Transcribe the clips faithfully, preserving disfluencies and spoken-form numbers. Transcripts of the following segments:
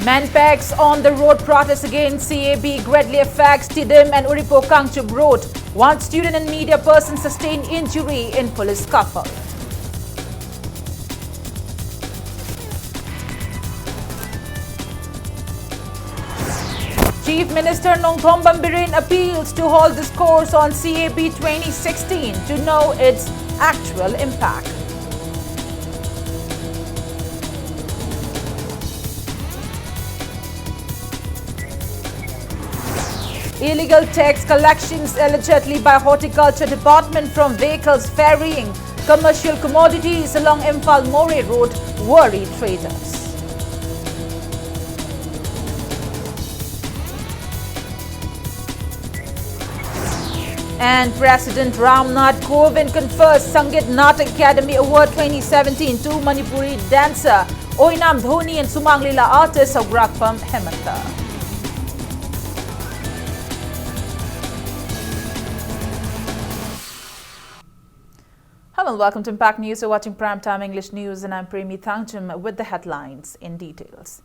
Manpak's on the road protest against C A B greatly affects Tiddim and Uripok Kangchup Road. One student and media person sustained injury in police scuffle. Chief Minister Nongthombam Biren appeals to hold discourse on C A B twenty sixteen to know its actual impact. Illegal tax collections allegedly by Horticulture Department from vehicles ferrying commercial commodities along Imphal Moreh Road worry traders. And President Ram Nath Kovind confers Sangeet Natak Akademi Award twenty seventeen to Manipuri dancer Oinam Dhoni and Sumang Lila artist Saugrakpam Hemanta. Hello and welcome to Impact News. You're watching Prime Time English News and I'm Premi Thangchum with the headlines in details.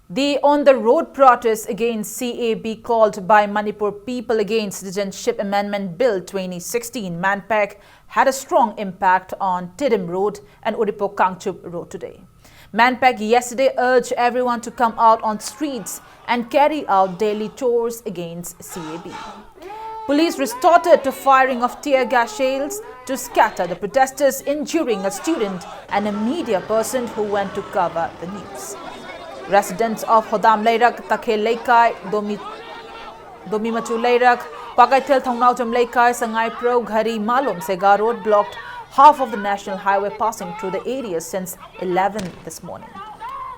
The on-the-road protests against C A B called by Manipur people against Citizenship Amendment Bill twenty sixteen, Manpak, had a strong impact on Tiddim Road and Uripok Kangchup Road today. Manpak yesterday urged everyone to come out on streets and carry out daily chores against C A B. Police resorted to firing of tear gas shells to scatter the protesters, injuring a student and a media person who went to cover the news. Residents of Hodam Leirak, Takhe Leikai, Domi, Domi Machu Leirak, Pakaithel Thongnaucham Leikai, Sangai Pro, Ghari Malom Sega Road blocked half of the national highway passing through the area since eleven this morning.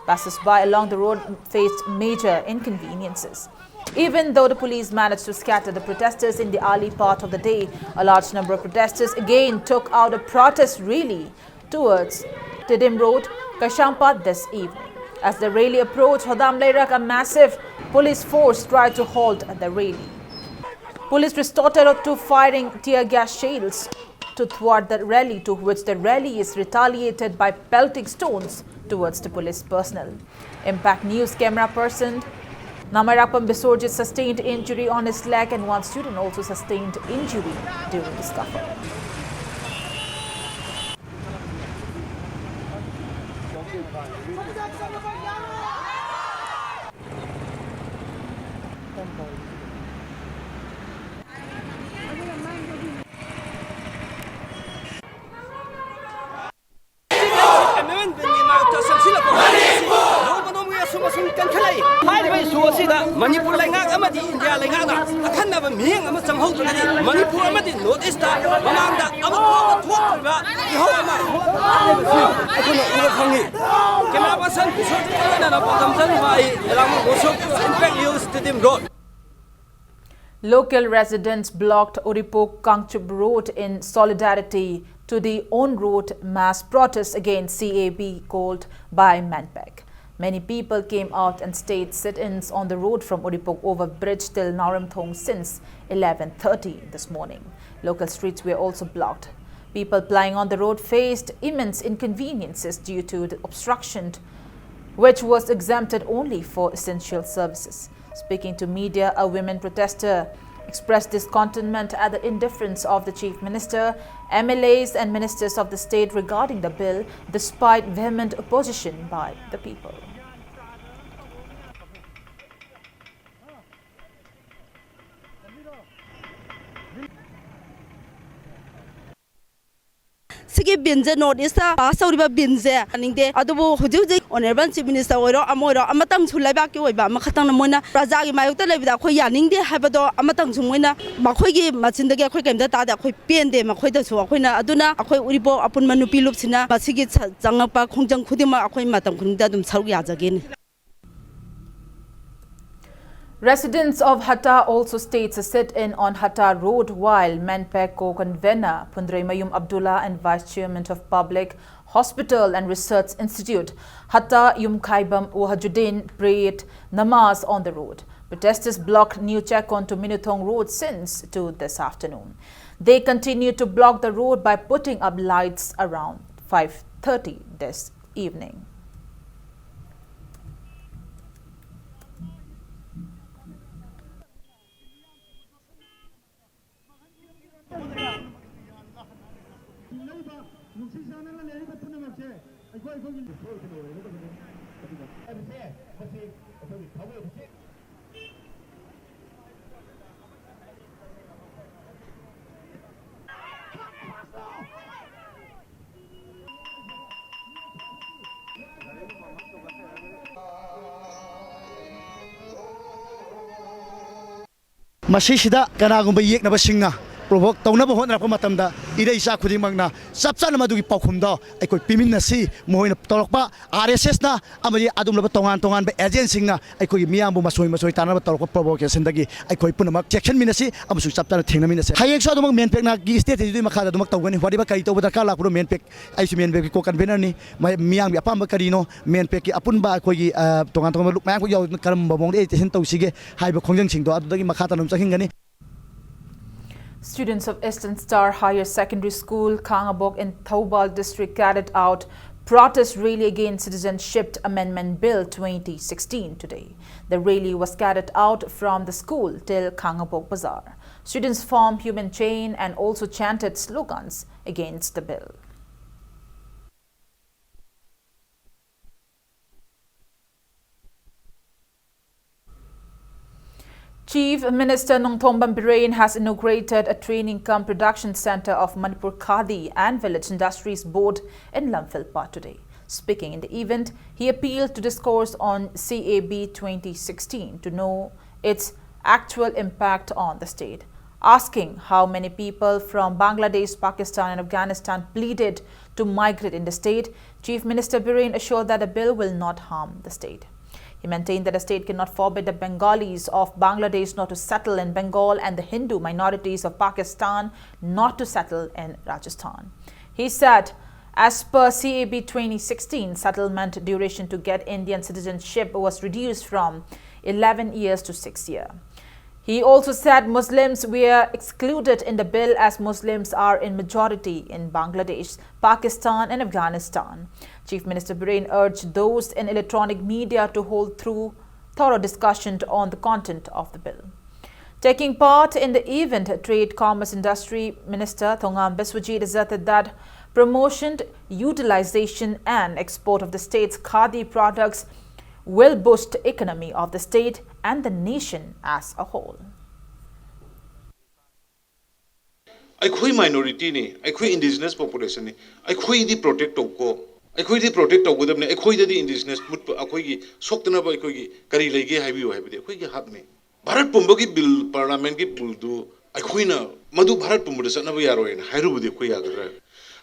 Passers-by along the road faced major inconveniences. Even though the police managed to scatter the protesters in the early part of the day, a large number of protesters again took out a protest rally towards Tiddim Road, Kaisampad this evening. As the rally approached Hodam Leirak, a massive police force tried to halt the rally. Police resorted to firing tear gas shells to thwart the rally, to which the rally is retaliated by pelting stones towards the police personnel. Impact News camera person Namairakkam Biswarjit sustained injury on his leg, and one student also sustained injury during the scuffle. ꯑꯦꯃꯦꯟꯃꯦꯟꯒꯤ ꯃꯔꯛꯇ ꯆꯪꯁꯤꯜꯂꯛꯄ ꯍꯥꯏꯕꯁꯤ ꯅꯣꯡꯃ ꯅꯣꯡꯃꯒꯤ ꯑꯁꯨꯝ ꯑꯁꯨꯝ ꯀꯟꯈꯠꯂꯛꯏ꯫ ꯍꯥꯏꯔꯤꯕ ꯏꯁꯨ ꯑꯁꯤꯗ ꯃꯅꯤꯄꯨꯔ ꯂꯩꯉꯥꯛ ꯑꯃꯗꯤ ꯏꯟꯗꯤꯌꯥ ꯂꯩꯉꯥꯛꯅ ꯑꯈꯟꯅꯕ ꯃꯤꯠꯌꯦꯡ ꯑꯃ ꯆꯪꯍꯧꯗ꯭ꯔꯒꯗꯤ ꯃꯅꯤꯄꯨꯔ ꯑꯃꯗꯤ ꯅꯣꯔꯠ ꯏꯁꯇ ꯃꯃꯥꯡꯗ ꯑꯃꯨꯛ ꯐꯥꯎꯕ ꯊꯣꯛꯇ꯭ꯔꯤꯕ ꯏꯍꯧ ꯑꯃ ꯍꯥꯏꯔꯤꯕꯁꯤ ꯑꯩꯈꯣꯏꯅ ꯎꯕ ꯐꯪꯉꯤ꯫ ꯀꯦꯃꯦꯔꯥ ꯄꯔꯁꯟ ꯕꯤꯁ꯭ꯋꯖꯤꯠꯀ ꯂꯣꯏꯅꯅ ꯄꯥꯎꯗꯝ ꯆꯪꯕ ꯑꯩ ꯑꯦꯂꯥꯡꯕꯝ ꯃꯨꯁꯨꯞ, Impact news, Tiddim road. Local residents blocked Uripok Kangchup Road in solidarity to the on-road mass protest against C A B called by MANPAC. Many people came out and staged sit-ins on the road from Uripok overbridge till Naoramthong since eleven thirty this morning. Local streets were also blocked. People plying on the road faced immense inconveniences due to the obstruction, which was exempted only for essential services. Speaking to media, a women protester expressed discontentment at the indifference of the Chief Minister, M L As and ministers of the state regarding the bill, despite vehement opposition by the people. ꯁꯤꯒꯤ ꯕꯤꯟꯁꯦ north east pass ꯇꯧꯔꯤꯕ ꯕꯤꯟꯁꯦ ꯌꯥꯅꯤꯡꯗꯦ꯫ ꯑꯗꯨꯕꯨ ꯍꯧꯖꯤꯛ ꯍꯧꯖꯤꯛ honourable chief minister ꯑꯣꯏꯔꯣ, ꯑꯃ ꯑꯣꯏꯔꯣ, ꯑꯃꯇꯪꯁꯨ ꯂꯩꯕꯥꯛꯀꯤ ꯑꯣꯏꯕ ꯑꯃꯈꯛꯇꯪꯅ ꯃꯣꯏꯅ ꯄ꯭ꯔꯖꯥꯒꯤ ꯃꯥꯌꯣꯛꯇ ꯂꯩꯕꯗ ꯑꯩꯈꯣꯏ ꯌꯥꯅꯤꯡꯗꯦ ꯍꯥꯏꯕꯗꯣ ꯑꯃꯇꯪꯁꯨ ꯃꯣꯏꯅ, ꯃꯈꯣꯏꯒꯤ ꯃꯆꯤꯟꯗꯒꯤ ꯑꯩꯈꯣꯏ ꯀꯩꯝꯇ ꯇꯥꯗꯦ꯫ ꯑꯩꯈꯣꯏ ꯄꯦꯟꯗꯦ ꯃꯈꯣꯏꯗꯁꯨ꯫ ꯑꯩꯈꯣꯏꯅ, ꯑꯗꯨꯅ ꯑꯩꯈꯣꯏ ꯎꯔꯤꯄꯣꯛ ꯑꯄꯨꯟꯕ ꯅꯨꯄꯤ ꯂꯨꯞꯁꯤꯅ ꯃꯁꯤꯒꯤ ꯆ-, ꯆꯪꯂꯛꯄ ꯈꯣꯡꯖꯪ ꯈꯨꯗꯤꯡꯃꯛ ꯑꯩꯈꯣꯏ ꯃꯇꯝ ꯈꯨꯗꯤꯡꯗ ꯑꯗꯨꯝ ꯁꯔꯨꯛ ꯌꯥꯖꯒꯦꯅꯤ꯫ Residents of Hatta also staged a sit-in on Hatta Road, while MANPAC co-convener Phundreimayum Abdullah and Vice Chairman of Public Hospital and Research Institute, Hatta Yumkhaibam Wahajuddin, prayed namaz on the road. Protesters blocked New Chekon to Minuthong Road since to this afternoon. They continue to block the road by putting up lights around five thirty this evening. ꯃꯁꯤꯁꯤꯗ ꯀꯅꯥꯒꯨꯝꯕ ꯌꯦꯛꯅꯕꯁꯤꯡꯅ provoke ꯇꯧꯅꯕ ꯍꯣꯠꯅꯔꯛꯄ ꯃꯇꯝꯗ, ꯏꯔꯩꯆꯥ ꯈꯨꯗꯤꯡꯃꯛꯅ ꯆꯞ ꯆꯥꯅ ꯃꯗꯨꯒꯤ ꯄꯥꯎꯈꯨꯝꯗꯣ ꯑꯩꯈꯣꯏ ꯄꯤꯃꯤꯟꯅꯁꯤ꯫ ꯃꯈꯣꯏꯅ ꯇꯧꯔꯛꯄ, ꯑꯥꯔ ꯑꯦꯁ ꯑꯦꯁꯅ ꯑꯃꯗꯤ ꯑꯗꯨꯒꯨꯝꯂꯕ ꯇꯣꯉꯥꯟ ꯇꯣꯉꯥꯟꯕ agentꯁꯤꯡꯅ ꯑꯩꯈꯣꯏꯒꯤ ꯃꯤꯌꯥꯝꯕꯨ ꯃꯁꯣꯏ ꯃꯁꯣꯏ ꯇꯥꯅꯕ ꯇꯧꯔꯛꯄ provocationꯗꯒꯤ ꯑꯩꯈꯣꯏ ꯄꯨꯝꯅꯃꯛ ꯆꯦꯛꯁꯤꯟꯃꯤꯟꯅꯁꯤ ꯑꯃꯁꯨꯡ ꯆꯞ ꯆꯥꯅ ꯊꯦꯡꯅꯃꯤꯟꯅꯁꯤ꯫ ꯍꯌꯦꯡꯁꯨ ꯑꯗꯨꯃꯛ MANPACꯅꯒꯤ stateꯇꯗꯤ ꯃꯈꯥꯗ ꯑꯗꯨꯃꯛ ꯇꯧꯒꯅꯤ꯫ Whatever ꯀꯔꯤ ꯇꯧꯕ ꯗꯔꯀꯥꯔ ꯂꯥꯛꯄꯅꯣ, MANPAC, ꯑꯩꯁꯨ MANPACꯀꯤ co-convenorꯅꯤ꯫ ꯃ-, ꯃꯤꯌꯥꯝꯒꯤ ꯑꯄꯥꯝꯕ ꯀꯔꯤꯅꯣ, MANPACꯀꯤ ꯑꯄꯨꯟꯕ ꯑꯩꯈꯣꯏꯒꯤ, ꯑ, ꯇꯣꯉꯥꯟ ꯇꯣꯉꯥꯟꯕ ꯂꯨꯞ ꯃꯌꯥꯝ ꯌꯥꯎꯗꯨꯅ ꯀꯔꯝꯕ ꯃꯑꯣꯡꯗ agitation ꯇꯧꯁꯤꯒꯦ ꯍꯥꯏꯕ ꯈꯣꯡꯖꯪꯁꯤꯡꯗꯣ ꯑꯗꯨꯗꯒꯤ ꯃꯈꯥ ꯇꯥꯅ ꯑꯗꯨꯝ ꯆꯠꯈꯤꯒꯅꯤ꯫ Students of Eastern Star Higher Secondary School, Khangabok in Thoubal District carried out protest rally against Citizenship Amendment Bill twenty sixteen today. The rally was carried out from the school till Khangabok Bazaar. Students formed human chain and also chanted slogans against the bill. Chief Minister Nongthombam Biren has inaugurated a training cum production centre of Manipur Khadi and Village Industries Board in Lamphilpa today. Speaking in the event, he appealed to discourse on C A B twenty sixteen to know its actual impact on the state. Asking how many people from Bangladesh, Pakistan and Afghanistan pleaded to migrate in the state, Chief Minister Biren assured that the bill will not harm the state. He maintained that the state cannot forbid the Bengalis of Bangladesh not to settle in Bengal and the Hindu minorities of Pakistan not to settle in Rajasthan. He said, as per C A B twenty sixteen, settlement duration to get Indian citizenship was reduced from eleven years to six years. He also said Muslims were excluded in the bill as Muslims are in majority in Bangladesh, Pakistan and Afghanistan. Chief Minister Biren urged those in electronic media to hold through thorough discussion on the content of the bill. Taking part in the event, Trade, Commerce, Industry Minister Thongam Biswajit asserted that promotion, utilization and export of the state's khadi products will boost economy of the state and the nation as a whole. ꯑꯩꯈꯣꯏ ꯃꯥꯏꯅꯣꯔꯤꯇꯤꯅꯤ, ꯑꯩꯈꯣꯏ indigenous ꯄꯣꯄꯨꯂꯦꯁꯟꯅꯤ꯫ ꯑꯩꯈꯣꯏꯗꯤ protect ꯇꯧꯀꯣ꯫ ꯑꯩꯈꯣꯏꯗꯤ protect ꯇꯧꯒꯗꯕꯅꯤ꯫ ꯑꯩꯈꯣꯏꯗꯗꯤ indigenous ꯃꯨꯠꯄ, ꯑꯩꯈꯣꯏꯒꯤ ꯁꯣꯛꯇꯅꯕ ꯑꯩꯈꯣꯏꯒꯤ ꯀꯔꯤ ꯂꯩꯒꯦ ꯍꯥꯏꯕꯤꯌꯨ ꯍꯥꯏꯕꯗꯤ ꯑꯩꯈꯣꯏꯒꯤ ꯍꯛꯅꯤ꯫ ꯚꯥꯔꯠ ꯄꯨꯝꯕꯒꯤ ꯕꯤꯜ, ꯄꯥꯔꯂꯥꯃꯦꯟꯒꯤ ꯕꯤꯜꯗꯨ ꯑꯩꯈꯣꯏꯅ ꯃꯗꯨ ꯚꯥꯔꯠ ꯄꯨꯝꯕꯗ ꯆꯠꯅꯕ ꯌꯥꯔꯣꯏꯅ ꯍꯥꯏꯔꯨꯕꯗꯤ ꯑꯩꯈꯣꯏ ꯌꯥꯒꯗ꯭ꯔꯥ?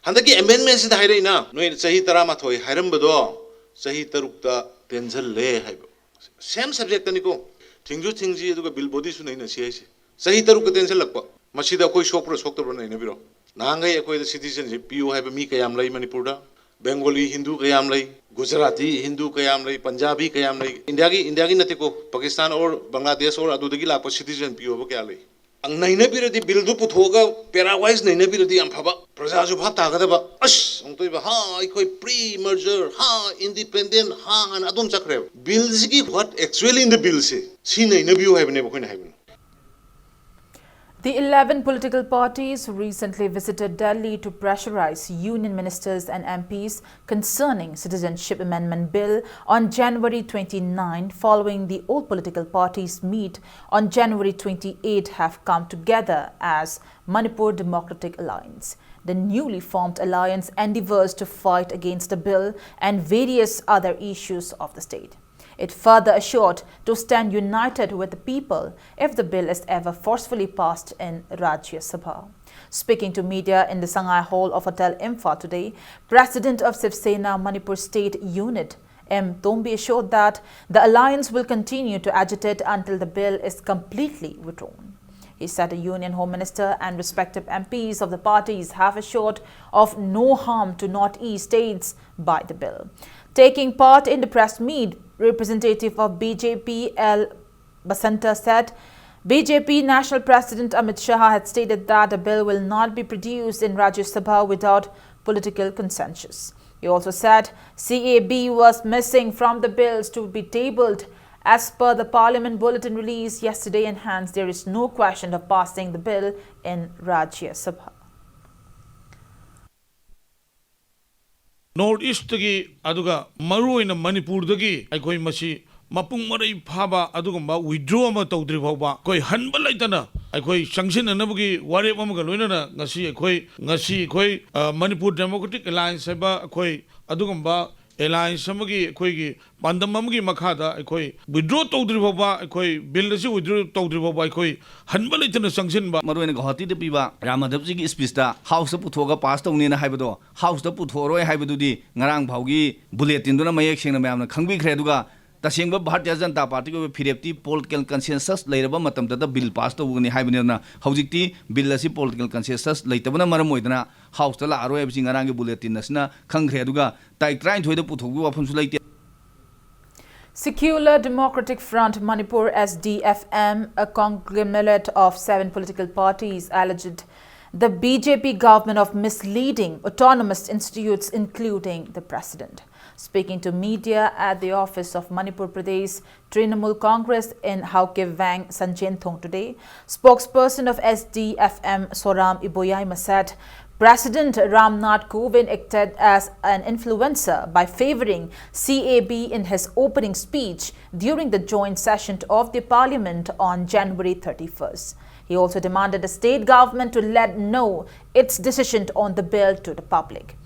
ꯍꯟꯗꯛꯀꯤ ꯑꯦꯃꯦꯟꯃꯦꯟꯁꯤꯗ ꯍꯥꯏꯔꯛꯏꯅ ꯅꯣꯏꯅ ꯆꯍꯤ ꯇꯔꯥꯃꯥꯊꯣꯏ ꯍꯥꯏꯔꯝꯕꯗꯣ ꯆꯍꯤ ꯇꯔꯨꯛꯇ ꯇꯦꯟꯁꯤꯜꯂꯦ ꯍꯥꯏꯕ꯫ ꯁꯦꯝ ꯁꯕꯖꯦꯛꯇꯅꯤꯀꯣ꯫ ꯊꯤꯡꯁꯨ ꯊꯤꯡꯁꯤ, ꯑꯗꯨꯒ ꯕꯤꯜ ꯕꯣꯗꯤꯁꯨ ꯅꯩꯅꯁꯤ ꯍꯥꯏꯁꯦ꯫ ꯆꯍꯤ ꯇꯔꯨꯛꯀ ꯇꯦꯟꯁꯤꯜꯂꯛꯄ꯫ ꯃꯁꯤꯗ ꯑꯩꯈꯣꯏ ꯁꯣꯛꯄ꯭ꯔꯥ ꯁꯣꯛꯇꯕ꯭ꯔꯥ ꯅꯩꯅꯕꯤꯔꯣ꯫ ꯅꯍꯥꯟꯈꯩ ꯑꯩꯈꯣꯏꯗ ꯁꯤꯇꯤꯖꯟꯁꯤꯞ ꯄꯤꯌꯨ ꯍꯥꯏꯕ ꯃꯤ ꯀꯌꯥꯝ ꯂꯩ ꯃꯅꯤꯄꯨꯔꯗ? ꯕꯦꯡꯒꯣꯂꯤ ꯍꯤꯟꯗꯨ ꯀꯌꯥꯝ ꯂꯩ? ꯒꯨꯖꯔꯥꯇꯤ ꯍꯤꯟꯗꯨ ꯀꯌꯥꯝ ꯂꯩ? ꯄꯟꯖꯥꯕꯤ ꯀꯌꯥꯝ ꯂꯩ? ꯏꯟꯗꯤꯌꯥꯒꯤ, ꯏꯟꯗꯤꯌꯥꯒꯤ ꯅꯠꯇꯦꯀꯣ, ꯄꯥꯀꯤꯁꯇꯥꯟ ꯑꯣꯔ ꯕꯪꯒ꯭ꯂꯥꯗꯦꯁ ꯑꯣꯔ ꯑꯗꯨꯗꯒꯤ ꯂꯥꯛꯄ ꯁꯤꯇꯤꯖꯟ ꯄꯤꯌꯨ ꯍꯥꯏꯕ ꯀꯌꯥ ꯂꯩ? ꯅꯩꯅꯕꯤꯔꯗꯤ, ꯕꯤꯜꯗꯨ ꯄꯨꯊꯣꯛꯑꯒ ꯄꯦꯔꯥ ꯋꯥꯏꯁ ꯅꯩꯅꯕꯤꯔꯗꯤ ꯌꯥꯝ ꯐꯕ꯫ ꯄ꯭ꯔꯖꯥꯁꯨ ꯚꯥꯞ ꯇꯥꯒꯗꯕ꯫ ꯑꯁ, ꯑꯃꯨꯛꯇꯣꯏꯕ, ꯍꯥ, ꯑꯩꯈꯣꯏ ꯄ꯭ꯔꯤ ꯃꯔꯖꯔ, ꯍꯥ, ꯏꯟꯗꯤꯄꯦꯟꯗꯦꯟ, ꯍꯥ, ꯑꯅ ꯑꯗꯨꯝ ꯆꯠꯈ꯭ꯔꯦꯕ꯫ ꯕꯤꯜꯁꯤꯒꯤ what actually in the ꯕꯤꯜꯁꯦ ꯁꯤ ꯅꯩꯅꯕꯤꯌꯨ ꯍꯥꯏꯕꯅꯦꯕ ꯑꯩꯈꯣꯏꯅ ꯍꯥꯏꯕꯅ꯫ The eleven political parties recently visited Delhi to pressurize union ministers and M Ps concerning Citizenship Amendment Bill on January twenty-nine, following the all political parties meet on January twenty-eight, have come together as Manipur Democratic Alliance. The newly formed alliance endeavors to fight against the bill and various other issues of the state. It further assured to stand united with the people if the bill is ever forcefully passed in Rajya Sabha. Speaking to media in the Sangai Hall of Hotel Imphal today, President of Shiv Sena Manipur State Unit, M Tombi, assured that the alliance will continue to agitate until the bill is completely withdrawn. He said the Union Home Minister and respective M Ps of the parties have assured of no harm to Northeast states by the bill. Taking part in the press meet, representative of B J P L Basanta said B J P National President Amit Shah had stated that a bill will not be produced in Rajya Sabha without political consensus. He also said C A B was missing from the bills to be tabled as per the Parliament bulletin released yesterday, and hence there is no question of passing the bill in Rajya Sabha. North East ꯇꯒꯤ ꯑꯗꯨꯒ ꯃꯔꯨꯑꯣꯏꯅ ꯃꯅꯤꯄꯨꯔꯗꯒꯤ ꯑꯩꯈꯣꯏ ꯃꯁꯤ ꯃꯄꯨꯡ ꯃꯔꯩ ꯐꯥꯕ ꯑꯗꯨꯒꯨꯝꯕ withdraw ꯑꯃ ꯇꯧꯗ꯭ꯔꯤ ꯐꯥꯎꯕ ꯑꯩꯈꯣꯏ ꯍꯟꯕ ꯂꯩꯇꯅ ꯑꯩꯈꯣꯏ ꯆꯪꯁꯤꯟꯅꯅꯕꯒꯤ ꯋꯥꯔꯦꯞ ꯑꯃꯒ ꯂꯣꯏꯅꯅ ꯉꯁꯤ ꯑꯩꯈꯣꯏ ꯉꯁꯤ ꯑꯩꯈꯣꯏ ꯑ, Manipur Democratic Alliance ꯍꯥꯏꯕ ꯑꯩꯈꯣꯏ ꯑꯗꯨꯒꯨꯝꯕ alliance ꯑꯃꯒꯤ ꯑꯩꯈꯣꯏꯒꯤ ꯄꯥꯟꯗꯝ ꯑꯃꯒꯤ ꯃꯈꯥꯗ ꯑꯩꯈꯣꯏ withdraw ꯇꯧꯗ꯭ꯔꯤ ꯐꯥꯎꯕ ꯑꯩꯈꯣꯏ bill ꯑꯁꯤ withdraw ꯇꯧꯗ꯭ꯔꯤ ꯐꯥꯎꯕ ꯑꯩꯈꯣꯏ ꯍꯟꯕ ꯂꯩꯇꯅ ꯆꯪꯁꯤꯟꯕ꯫ ꯃꯔꯨꯑꯣꯏꯅ ꯒꯧꯍꯥꯇꯤꯗ ꯄꯤꯕ ꯔꯥꯝ ꯃꯥꯙꯕꯖꯤꯒꯤ speech ꯇ House ꯇ ꯄꯨꯊꯣꯛꯑꯒ pass ꯇꯧꯅꯦꯅ ꯍꯥꯏꯕꯗꯣ House ꯇ ꯄꯨꯊꯣꯛꯑꯔꯣꯏ ꯍꯥꯏꯕꯗꯨꯗꯤ ꯉꯔꯥꯡ ꯐꯥꯎꯒꯤ bulletin ꯗꯨꯅ ꯃꯌꯦꯛ ꯁꯦꯡꯅ ꯃꯌꯥꯝꯅ ꯈꯪꯕꯤꯈ꯭ꯔꯦ꯫ ꯑꯗꯨꯒ ꯇꯁꯦꯡꯕ ꯚꯥꯔꯇꯤꯌ ꯖꯅꯇꯥ ꯄꯥꯔꯇꯤꯒꯤ ꯑꯣꯏꯕ ꯐꯤꯔꯦꯞꯇꯤ political consensus ꯂꯩꯔꯕ ꯃꯇꯝꯗꯇ bill pass ꯇꯧꯒꯅꯤ ꯍꯥꯏꯕꯅꯤꯅ ꯍꯧꯖꯤꯛꯇꯤ bill ꯑꯁꯤ political consensus ꯂꯩꯇꯕꯅ ꯃꯔꯝ ꯑꯣꯏꯗꯅ House ꯇ ꯂꯥꯛꯑꯔꯣꯏ ꯍꯥꯏꯕꯁꯤ ꯉꯔꯥꯡꯒꯤ bulletin ꯑꯁꯤꯅ ꯈꯪꯈ꯭ꯔꯦ꯫ ꯑꯗꯨꯒ ꯇꯥꯔꯤꯛ ꯇꯔꯥꯅꯤꯊꯣꯏꯗ ꯄꯨꯊꯣꯛꯄꯒꯤ ꯋꯥꯐꯝꯁꯨ ꯂꯩꯇꯦ꯫ Secular Democratic Front Manipur, S D F M, a conglomerate of seven political parties, alleged the B J P government of misleading autonomous institutes, including the president. Speaking to media at the office of Manipur Pradesh Trinamool Congress in Howkeivang, Sanjenthong today, spokesperson of S D F M Soram Iboyaima said President Ramnath Kovind acted as an influencer by favoring C A B in his opening speech during the joint session of the parliament on January thirty-first. He also demanded the state government to let know its decision on the bill to the public.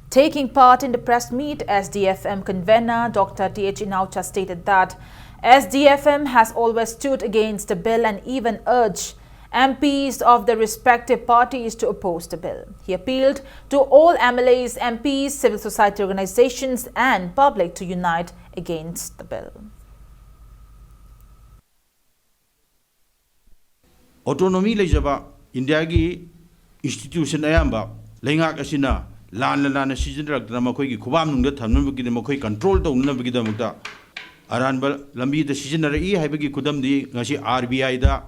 Taking part in the press meet, S D F M convener Doctor T H Inaucha stated that S D F M has always stood against the bill and even urged M Ps of the respective parties to oppose the bill. He appealed to all M L As, M Ps, civil society organizations, and public to unite against the bill. Autonomy ꯂꯩꯖꯕ ꯏꯟꯗꯤꯌꯥꯒꯤ institution ꯑꯌꯥꯝꯕ ꯂꯩꯉꯥꯛ ꯑꯁꯤꯅ ꯂꯥꯟꯅ ꯂꯥꯟꯅ ꯁꯤꯖꯤꯟꯅꯔꯛꯇꯅ ꯃꯈꯣꯏꯒꯤ ꯈꯨꯕꯥꯝꯅꯨꯡꯗ ꯊꯝꯅꯕꯒꯤꯗꯃꯛ, ꯃꯈꯣꯏ control ꯇꯧꯅꯅꯕꯒꯤꯗꯃꯛꯇ ꯑꯔꯥꯟꯕ ꯂꯝꯕꯤꯗ ꯁꯤꯖꯤꯟꯅꯔꯛꯏ ꯍꯥꯏꯕꯒꯤ ꯈꯨꯗꯝꯗꯤ ꯉꯁꯤ ꯑꯥꯔ ꯕꯤ ꯑꯥꯏꯗ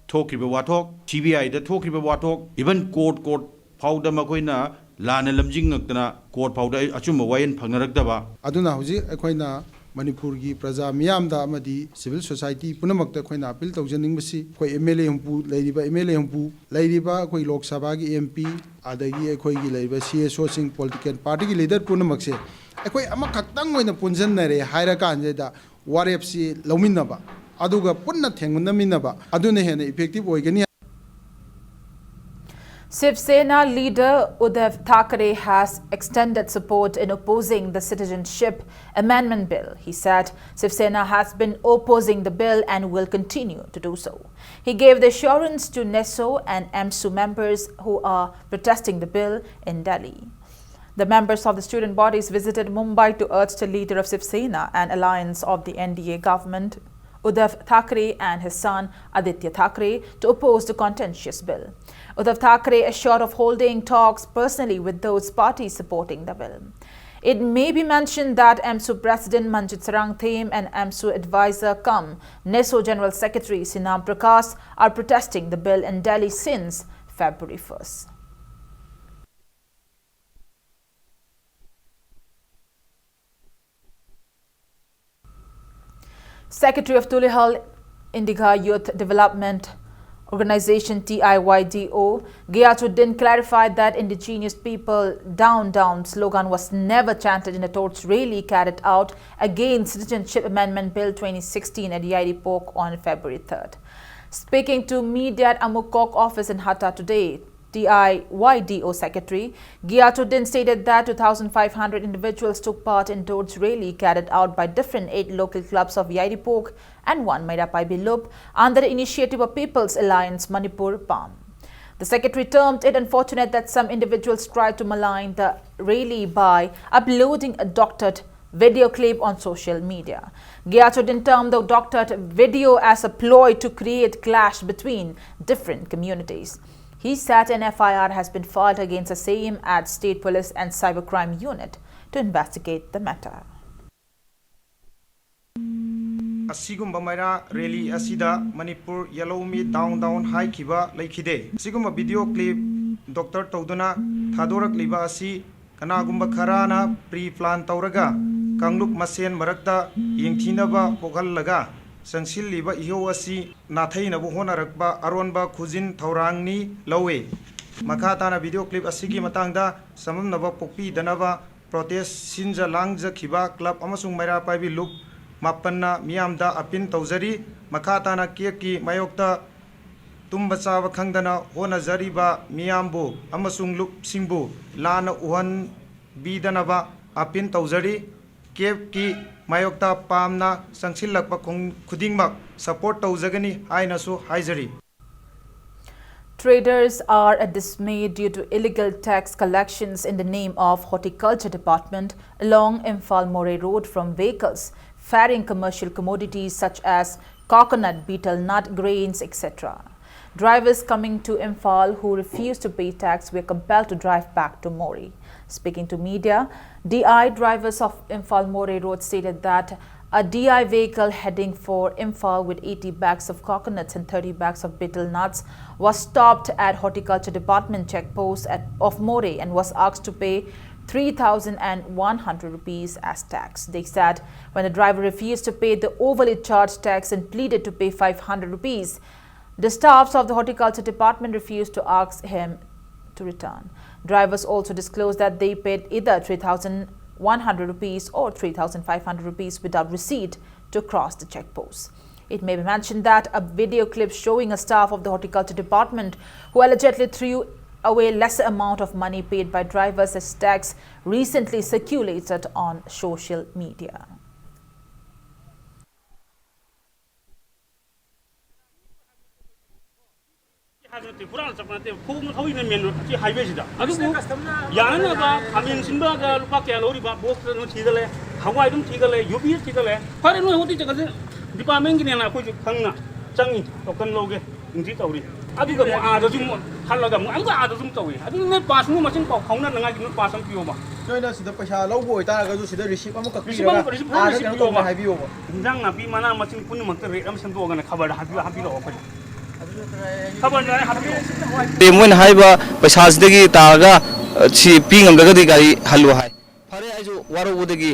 ꯊꯣꯛꯈ꯭ꯔꯤꯕ ꯋꯥꯊꯣꯛ, ꯁꯤ ꯕꯤ ꯑꯥꯏꯗ ꯊꯣꯛꯈ꯭ꯔꯤꯕ ꯋꯥꯊꯣꯛ, even court, court ꯐꯥꯎꯗ ꯃꯈꯣꯏꯅ ꯂꯥꯟꯅ ꯂꯝꯖꯤꯡꯉꯛꯇꯅ court ꯐꯥꯎꯗ ꯑꯆꯨꯝꯕ ꯋꯥꯌꯦꯜ ꯐꯪꯅꯔꯛꯇꯕ꯫ ꯑꯗꯨꯅ ꯍꯧꯖꯤꯛ ꯑꯩꯈꯣꯏꯅ ꯃꯅꯤꯄꯨꯔꯒꯤ ꯄ꯭ꯔꯖꯥ ꯃꯤꯌꯥꯝꯗ ꯑꯃꯗꯤ civil society ꯄꯨꯝꯅꯃꯛꯇ ꯑꯩꯈꯣꯏꯅ appeal ꯇꯧꯖꯅꯤꯡꯕꯁꯤ, ꯑꯩꯈꯣꯏ ꯑꯦꯝ ꯑꯦꯜ ꯑꯦ ꯍꯨꯝꯐꯨ ꯂꯩꯔꯤꯕ, ꯑꯦꯝ ꯑꯦꯜ ꯑꯦ ꯍꯨꯝꯐꯨ ꯂꯩꯔꯤꯕ, ꯑꯩꯈꯣꯏ ꯂꯣꯛ ꯁꯚꯥꯒꯤ ꯑꯦꯝ ꯄꯤ, ꯑꯗꯒꯤ ꯑꯩꯈꯣꯏꯒꯤ ꯂꯩꯔꯤꯕ ꯁꯤ ꯑꯦꯁ ꯑꯣꯁꯤꯡ, political partyꯒꯤ leader ꯄꯨꯝꯅꯃꯛꯁꯦ ꯑꯩꯈꯣꯏ ꯑꯃꯈꯛꯇꯪ ꯑꯣꯏꯅ ꯄꯨꯟꯁꯤꯟꯅꯔꯦ ꯍꯥꯏꯔꯀꯥꯟꯁꯤꯗ ꯋꯥꯔꯦꯞꯁꯤ ꯂꯧꯃꯤꯟꯅꯕ, ꯑꯗꯨꯒ ꯄꯨꯟꯅ ꯊꯦꯡꯅꯃꯤꯟꯅꯕ, ꯑꯗꯨꯅ ꯍꯦꯟꯅ effective ꯑꯣꯏꯒꯅꯤ꯫ Shiv Sena leader Uddhav Thackeray has extended support in opposing the Citizenship Amendment Bill. He said Shiv Sena has been opposing the bill and will continue to do so. He gave the assurance to NESO and AMSU members who are protesting the bill in Delhi. The members of the student bodies visited Mumbai to urge the leader of Shiv Sena and alliance of the N D A government, Uddhav Thackeray and his son Aditya Thackeray, to oppose the contentious bill. Uddhav Thackeray assured of holding talks personally with those parties supporting the bill. It may be mentioned that AMSU President Manjit Sarangthem and AMSU advisor cum NESO General Secretary Sinam Prakash are protesting the bill in Delhi since February first. Secretary of Tulihal Indiga Youth Development Organization, T I Y D O, Giyathuddin clarified that indigenous people down down slogan was never chanted in a torch rally carried out against Citizenship Amendment Bill twenty sixteen at Yairipok on February third. Speaking to media at Amukok office in Hatta today, T I Y D O Secretary Giyathuddin stated that two thousand five hundred individuals took part in torch rally carried out by different eight local clubs of Yairipok and one Meirapai Bilup under the initiative of People's Alliance Manipur, PAM. The secretary termed it unfortunate that some individuals tried to malign the rally by uploading a doctored video clip on social media. Giyathuddin termed the doctored video as a ploy to create clash between different communities. He said an F I R has been filed against the same at State Police and Cybercrime Unit to investigate the matter. ꯑꯁꯤꯒꯨꯝꯕ ꯃꯩꯔꯥ rally ꯑꯁꯤꯗ Manipur ꯌꯦꯜꯍꯧꯃꯤ down down ꯍꯥꯏꯈꯤꯕ ꯂꯩꯈꯤꯗꯦ꯫ ꯑꯁꯤꯒꯨꯝꯕ video clip doctor ꯇꯧꯗꯨꯅ ꯊꯥꯗꯣꯔꯛꯂꯤꯕ ꯑꯁꯤ ꯀꯅꯥꯒꯨꯝꯕ ꯈꯔꯅ pre plan ꯇꯧꯔꯒ ꯀꯥꯡꯂꯨꯞ ꯃꯁꯦꯟ ꯃꯔꯛꯇ ꯌꯦꯡꯊꯤꯅꯕ ꯄꯣꯛꯍꯜꯂꯒ ꯆꯪꯁꯤꯜꯂꯤꯕ ꯏꯍꯧ ꯑꯁꯤ ꯅꯥꯊꯩꯅꯕ ꯍꯣꯠꯅꯔꯛꯄ ꯑꯔꯣꯟꯕ ꯈꯨꯖꯤꯟ ꯊꯧꯔꯥꯡꯅꯤ ꯂꯧꯏ꯫ ꯃꯈꯥ ꯇꯥꯅ ꯚꯤꯗꯤꯑꯣ ꯀ꯭ꯂꯤꯞ ꯑꯁꯤꯒꯤ ꯃꯇꯥꯡꯗ ꯆꯃꯝꯅꯕ ꯄꯣꯛꯄꯤꯗꯅꯕ ꯄ꯭ꯔꯣꯇꯦꯁ ꯁꯤꯟꯖ ꯂꯥꯡꯖꯈꯤꯕ ꯀ꯭ꯂꯕ ꯑꯃꯁꯨꯡ ꯃꯩꯔꯥ ꯄꯥꯏꯕꯤ ꯂꯨꯞ ꯃꯥꯄꯟꯅ ꯃꯤꯌꯥꯝꯗ ꯑꯄꯤꯜ ꯇꯧꯖꯔꯤ꯫ ꯃꯈꯥ ꯇꯥꯅ ꯀꯦꯞꯀꯤ ꯃꯥꯌꯣꯛꯇ ꯇꯨꯝꯕ ꯆꯥꯕ ꯈꯪꯗꯅ ꯍꯣꯠꯅꯖꯔꯤꯕ ꯃꯤꯌꯥꯝꯕꯨ ꯑꯃꯁꯨꯡ ꯂꯨꯞꯁꯤꯡꯕꯨ ꯂꯥꯟꯅ ꯎꯍꯟꯕꯤꯗꯅꯕ ꯑꯄꯤꯜ ꯇꯧꯖꯔꯤ꯫ ꯀꯦꯞꯀꯤ ꯃꯥꯌꯣꯛꯇ ꯄꯥꯝꯅ ꯆꯪꯁꯤꯜꯂꯛꯄ ꯈꯨꯡ-, ꯈꯨꯗꯤꯡꯃꯛ ꯁꯄꯣꯔꯠ ꯇꯧꯖꯒꯅꯤ ꯍꯥꯏꯅꯁꯨ ꯍꯥꯏꯖꯔꯤ꯫ Traders are at dismay due to illegal tax collections in the name of Horticulture Department along Imphal Moreh Road from vehicles ferrying commercial commodities such as coconut, betel nut, grains, et cetera. Drivers coming to Imphal who refused to pay tax were compelled to drive back to Moreh. Speaking to media, D I drivers of Imphal Moreh Road stated that a D I vehicle heading for Imphal with eighty bags of coconuts and thirty bags of betel nuts was stopped at Horticulture Department check post at, of Moreh and was asked to pay three thousand one hundred rupees as tax. They said when the driver refused to pay the overly charged tax and pleaded to pay five hundred rupees, the staffs of the Horticulture Department refused to ask him to return. Drivers also disclosed that they paid either three thousand one hundred rupees or three thousand five hundred rupees without receipt to cross the check post. It may be mentioned that a video clip showing a staff of the Horticulture Department who allegedly threw away lesser amount of money paid by drivers as tax recently circulated on social media. ꯍꯥꯏꯕ ꯅꯠꯇꯦ, ꯄꯨꯔꯥ ꯆꯠꯄ ꯅꯠꯇꯦ, ꯈꯣꯡꯅ ꯊꯧꯔꯤꯅ ꯃꯦꯟ road ꯑꯁꯤ ꯍꯥꯏꯋꯦꯁꯤꯗ꯫ ꯑꯗꯨꯕꯨ ꯌꯥꯅꯅꯕ ꯈꯥꯃꯦꯟ ꯁꯤꯟꯕꯗ ꯂꯨꯄꯥ ꯀꯌꯥ ꯂꯧꯔꯤꯕ, ꯕꯣꯛꯁꯇ ꯑꯗꯨꯝ ꯊꯤꯒꯠꯂꯦ, ꯍꯋꯥꯏ ꯑꯗꯨꯝ ꯊꯤꯒꯠꯂꯦ, ꯌꯨꯕꯤ ꯊꯤꯒꯠꯂꯦ꯫ ꯐꯔꯦ, ꯅꯣꯏ ꯍꯧꯖꯤꯛ ꯆꯠꯀꯁꯦ ꯗꯤꯄꯥꯔꯠꯃꯦꯟꯒꯤꯅꯦꯅ ꯑꯩꯈꯣꯏꯁꯨ ꯈꯪꯅ ꯆꯪꯉꯤ, ꯇꯣꯀꯟ ꯂꯧꯒꯦ, ꯑꯦꯟꯇ꯭ꯔꯤ ꯇꯧꯔꯤ꯫ ꯑꯗꯨꯒ ꯑꯃꯨꯛ ꯑꯥꯗꯁꯨ ꯑꯃꯨꯛ ꯈꯜꯂꯒ ꯑꯃꯨꯛ ꯑꯃꯨꯛꯀ ꯑꯥꯗꯁꯨ ꯑꯃꯨꯛ ꯇꯧꯏ꯫ ꯑꯗꯨꯅ ꯅꯣꯏ ꯄꯥꯁ ꯑꯃ ꯃꯁꯤꯡ ꯄꯥꯎ ꯐꯥꯎꯅꯅꯉꯥꯏꯒꯤ ꯅꯣꯏ ꯄꯥꯁ ꯑꯃ ꯄꯤꯌꯣꯕ꯫ ꯅꯣꯏꯅ ꯁꯤꯗ ꯄꯩꯁꯥ ꯂꯧꯕ ꯑꯣꯏꯇꯥꯔꯒꯁꯨ ꯁꯤꯗ ꯔꯤꯁꯤꯞ ꯑꯃꯈꯛ ꯔꯤꯁꯤꯞ ꯄꯤꯔꯒ ꯑꯃꯈꯛ ꯔꯤꯁꯤꯞ ꯑꯃ ꯑꯥꯗ ꯔꯤꯁꯤꯞ ꯀꯩꯅꯣ ꯄꯤꯌꯣꯕ꯫ ꯇꯧꯅꯤ ꯍꯥꯏꯕꯤꯌꯣꯕ꯫ ꯏꯟꯖꯥꯡ ꯅꯥꯄꯤ ꯃꯅꯥ ꯃꯁꯤꯡ ꯄꯨꯝꯅꯃꯛꯇ ꯔꯦꯠ ꯑꯃ ꯁꯦꯝꯗꯣꯛꯑꯒꯅ ꯈꯕꯔꯗ ꯍꯥꯞꯄꯤꯔꯛꯑꯣ ꯑꯩꯈꯣꯏꯗ꯫ ꯈꯕꯔꯗ ꯍꯥꯏꯕꯤꯔꯛꯑꯣ꯫ ꯃꯣꯏꯅ ꯍꯥꯏꯕ ꯄꯩꯁꯥꯁꯤꯗꯒꯤ ꯇꯥꯔꯒ ꯁꯤ ꯄꯤ ꯉꯝꯗ꯭ꯔꯒꯗꯤ ꯒꯥꯔꯤ ꯍꯜꯂꯨ ꯍꯥꯏ꯫ ꯐꯔꯦ, ꯑꯩꯁꯨ ꯋꯥꯔꯧꯕꯗꯒꯤ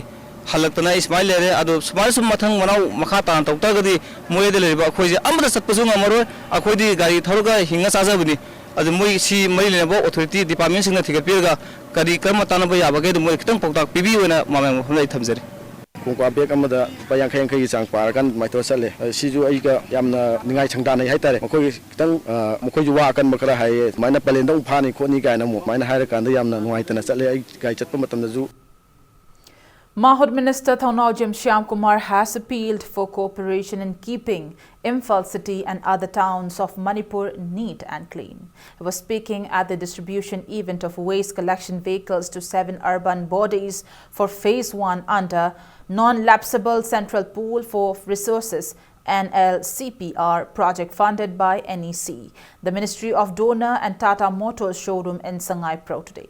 ꯍꯜꯂꯛꯇꯅ ꯑꯩ ꯁꯨꯃꯥꯏꯅ ꯂꯩꯔꯦ꯫ ꯑꯗꯣ ꯁꯨꯃꯥꯏꯅ ꯁꯨꯝ ꯃꯊꯪ ꯃꯅꯥꯎ ꯃꯈꯥ ꯇꯥꯅ ꯇꯧ ꯇꯥꯔꯒꯗꯤ ꯃꯣꯔꯦꯗ ꯂꯩꯔꯤꯕ ꯑꯩꯈꯣꯏꯁꯦ ꯑꯃꯠꯇ ꯆꯠꯄꯁꯨ ꯉꯝꯃꯔꯣꯏ꯫ ꯑꯩꯈꯣꯏꯗꯤ ꯒꯥꯔꯤ ꯊꯧꯔꯒ ꯍꯤꯡꯉ ꯆꯥꯖꯕꯅꯤ꯫ ꯑꯗꯨ ꯃꯣꯏ ꯁꯤ ꯃꯔꯤ ꯂꯩꯅꯕ ꯑꯣꯊꯣꯔꯤꯇꯤ ꯗꯤꯄꯥꯔꯠꯃꯦꯟꯁꯤꯡꯅ ꯊꯤꯒꯠꯄꯤꯔꯒ ꯀꯔꯤ ꯀꯔꯝꯕ ꯇꯥꯟꯅꯕ ꯌꯥꯕꯒꯦ, ꯑꯗꯨ ꯃꯣꯏ ꯈꯤꯇꯪ ꯄꯥꯎꯇꯥꯛ ꯄꯤꯕꯤꯌꯨꯅ ꯃꯥꯂꯦꯝꯉꯥꯟꯕ ꯃꯐꯝꯗ ꯑꯩ ꯊꯝꯖꯔꯤ꯫ ꯈꯣꯡꯀ꯭ꯋꯥ ꯕꯦꯛ ꯑꯃꯗ ꯂꯨꯄꯥ ꯌꯥꯡꯈꯩ ꯌꯥꯡꯈꯩꯒꯤ ꯆꯥꯡ ꯄꯥꯔꯀꯥꯟ ꯑꯗꯨꯃꯥꯏꯅ ꯇꯧꯔ ꯆꯠꯂꯦ꯫ ꯁꯤꯁꯨ ꯑꯩꯒ ꯌꯥꯝꯅ ꯅꯤꯡꯉꯥꯏ ꯁꯪꯗꯥꯅꯩ ꯍꯥꯏꯇꯥꯔꯦ꯫ ꯃꯈꯣꯏꯒꯤ ꯈꯤꯇꯪ ꯃꯈꯣꯏꯁꯨ ꯋꯥ ꯑꯀꯟꯕ ꯈꯔ ꯍꯥꯏꯌꯦ, ꯑꯗꯨꯃꯥꯏꯅ ꯄꯂꯦꯟꯗ ꯑꯃꯨꯛ ꯐꯥꯅꯤ ꯈꯣꯠꯅꯤ ꯀꯥꯏꯅ ꯑꯃꯨꯛ ꯑꯗꯨꯃꯥꯏꯅ ꯍꯥꯏꯔꯀꯥꯟꯗ ꯌꯥꯝꯅ ꯅꯨꯡꯉꯥꯏꯇꯅ ꯆꯠꯂꯦ꯫ ꯑꯩ ꯒꯥꯔꯤ ꯆꯠꯄ ꯃꯇꯝꯗꯁꯨ Mahut Minister Thongnaojam Shyamkumar has appealed for cooperation in keeping Imphal city and other towns of Manipur neat and clean. He was speaking at the distribution event of waste collection vehicles to seven urban bodies for phase one under Non-Lapsable Central Pool for Resources, N L C P R, project funded by N E C, the Ministry of Donor and Tata Motors showroom in Sangaipro today.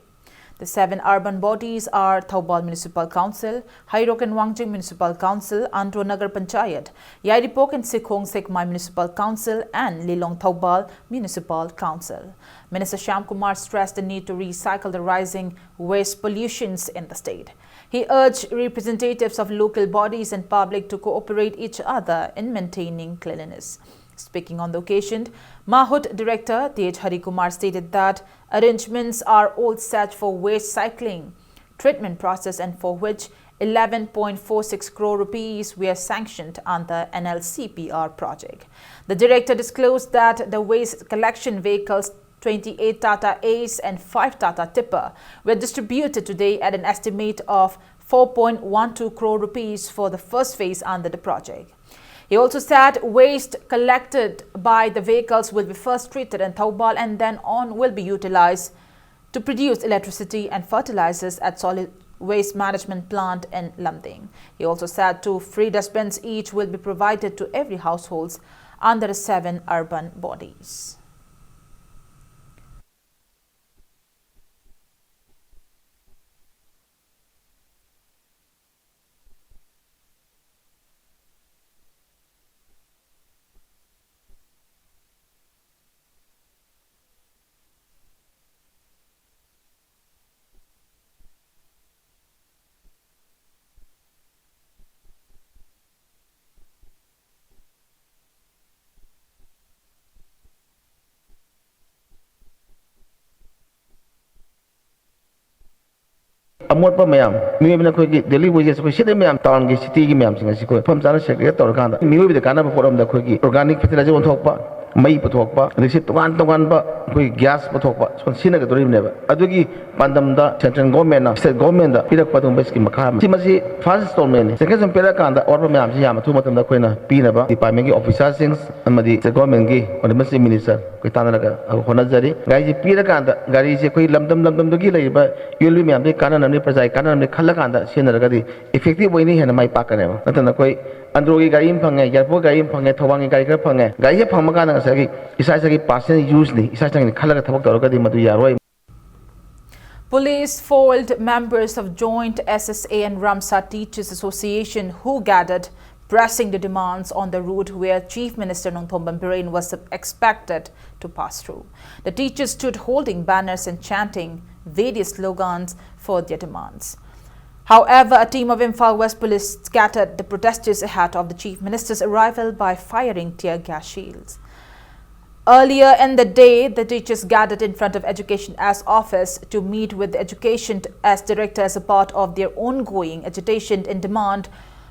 The seven urban bodies are Thoubal Municipal Council, Heirok and Wangjing Municipal Council, Andro Nagar Panchayat, Yairipok and Sikhong Sekmai Municipal Council, and Lilong Thoubal Municipal Council. Minister Shyamkumar stressed the need to recycle the rising waste pollutions in the state. He urged representatives of local bodies and public to cooperate each other in maintaining cleanliness. Speaking on the occasion, Mahut Director Tej Hari Kumar stated that arrangements are all set for waste cycling treatment process and for which eleven point four six crore rupees were sanctioned under N L C P R project. The director disclosed that the waste collection vehicles, twenty-eight Tata Ace and five Tata Tipper, were distributed today at an estimate of four point one two crore rupees for the first phase under the project. He also said waste collected by the vehicles will be first treated in Thoubal and then on will be utilized to produce electricity and fertilizers at solid waste management plant in Lumding. He also said two free dustbins each will be provided to every households under the seven urban bodies. ꯃꯣꯠꯄ ꯃꯌꯥꯝ, ꯃꯤꯑꯣꯏꯕꯅ ꯑꯩꯈꯣꯏꯒꯤ daily wages, ꯑꯩꯈꯣꯏ ꯁꯤꯖꯤꯟꯅꯕ ꯃꯌꯥꯝ, ꯇꯥꯎꯟꯒꯤ, ꯁꯤꯇꯤꯒꯤ ꯃꯌꯥꯝꯁꯤꯡ ꯑꯁꯤ ꯑꯩꯈꯣꯏ ꯃꯐꯝ ꯆꯥꯅ segregate ꯇꯧꯔꯀꯥꯟꯗ ꯃꯤꯑꯣꯏꯕꯗ ꯀꯥꯟꯅꯕ ꯄꯣꯠ ꯑꯃꯗ ꯑꯩꯈꯣꯏꯒꯤ organic fertilizer ꯑꯣꯟꯊꯣꯛꯄ, ꯃꯩ ꯄꯨꯊꯣꯛꯄ, ꯑꯗꯒꯤ ꯁꯤ ꯇꯣꯉꯥꯟ ꯇꯣꯉꯥꯟꯕ ꯑꯩꯈꯣꯏꯒꯤ gas ꯄꯨꯊꯣꯛꯄ ꯁꯣꯝ ꯁꯤꯖꯤꯟꯅꯒꯗꯧꯔꯤꯕꯅꯦꯕ꯫ ꯑꯗꯨꯒꯤ ꯄꯥꯟꯗꯝꯗ central government ꯅ state government ꯗ ꯄꯤꯔꯛꯄ ꯑꯗꯨꯒꯨꯝꯕ scheme ꯃꯈꯥ ꯑꯃ꯫ ꯁꯤ ꯃꯁꯤ first installment ꯅꯤ꯫ Sanction ꯁꯨꯝ ꯄꯤꯔꯛꯑꯀꯥꯟꯗ ꯑꯋꯥꯠꯄ ꯃꯌꯥꯝꯁꯤ ꯌꯥꯝ ꯑꯊꯨꯕ ꯃꯇꯝꯗ ꯑꯩꯈꯣꯏꯅ ꯄꯤꯅꯕ department ꯀꯤ officer ꯁꯤꯡ ꯑꯃꯗꯤ state government ꯀꯤ Honourable Chief Minister ꯑꯩꯈꯣꯏ ꯇꯥꯟꯅꯔꯒ ꯍꯣꯠꯅꯖꯔꯤ꯫ ꯒꯥꯔꯤꯁꯤ ꯄꯤꯔꯀꯥꯟꯗ ꯒꯥꯔꯤꯁꯦ ꯑꯩꯈꯣꯏ ꯂꯝꯗꯝ ꯂꯝꯗꯝꯗꯨꯒꯤ ꯂꯩꯔꯤꯕ ꯌꯨꯝꯂꯤ ꯃꯌꯥꯝꯗꯒꯤ ꯀꯥꯟꯅꯅꯕꯅꯤ, ꯄ꯭ꯔꯖꯥꯒꯤ ꯀꯥꯟꯅꯅꯕꯅꯤ ꯈꯜꯂꯀꯥꯟꯗ ꯁꯤꯖꯤꯟꯅꯔꯒꯗꯤ effective ꯑꯣꯏꯅꯤ, ꯍꯦꯟꯅ ꯃꯥꯏ ꯄꯥꯛꯀꯅꯦꯕ꯫ ꯅꯠꯇꯅ ꯑꯩꯈꯣꯏ ꯑꯟꯗ꯭ꯔꯣꯒꯤ ꯒꯥꯔꯤ ꯑꯃ ꯐꯪꯉꯦ, ꯌꯥꯏꯔꯤꯄꯣꯛ ꯒꯥꯔꯤ ꯑꯃ ꯐꯪꯉꯦ, ꯊꯧꯕꯥꯜꯒꯤ ꯒꯥꯔꯤ ꯈꯔ ꯐꯪꯉꯦ, ꯒꯥꯔꯤꯁꯦ ꯐꯪꯕ ꯀꯥꯟꯗ ꯉꯁꯥꯏꯒꯤ ꯏꯁꯥ ꯏꯁꯥꯒꯤ personal use ꯅꯤ, ꯏꯁꯥ ꯏꯁꯥꯒꯤꯅꯤ ꯈꯜꯂꯒ ꯊꯕꯛ ꯇꯧꯔꯒꯗꯤ ꯃꯗꯨ ꯌꯥꯔꯣꯏ꯫ Police foiled members of Joint S S A and Ramsa Teachers Association who gathered, pressing the demands on the route where Chief Minister Nongthombam Biren was expected to pass through. The teachers stood holding banners and chanting various slogans for their demands. However, a team of Imphal West Police scattered the protesters ahead of the Chief Minister's arrival by firing tear gas shells. Earlier in the day, the teachers gathered in front of Education S office to meet with the Education S director as a part of their ongoing agitation in demand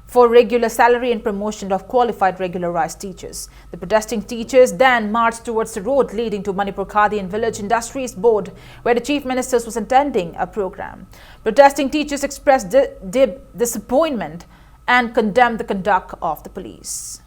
for regular salary and promotion of qualified regularized teachers. The protesting teachers then marched towards the road leading to Manipur Khadi and Village Industries Board, where the Chief Minister was attending a program. Protesting teachers expressed di- di- disappointment and condemned the conduct of the police.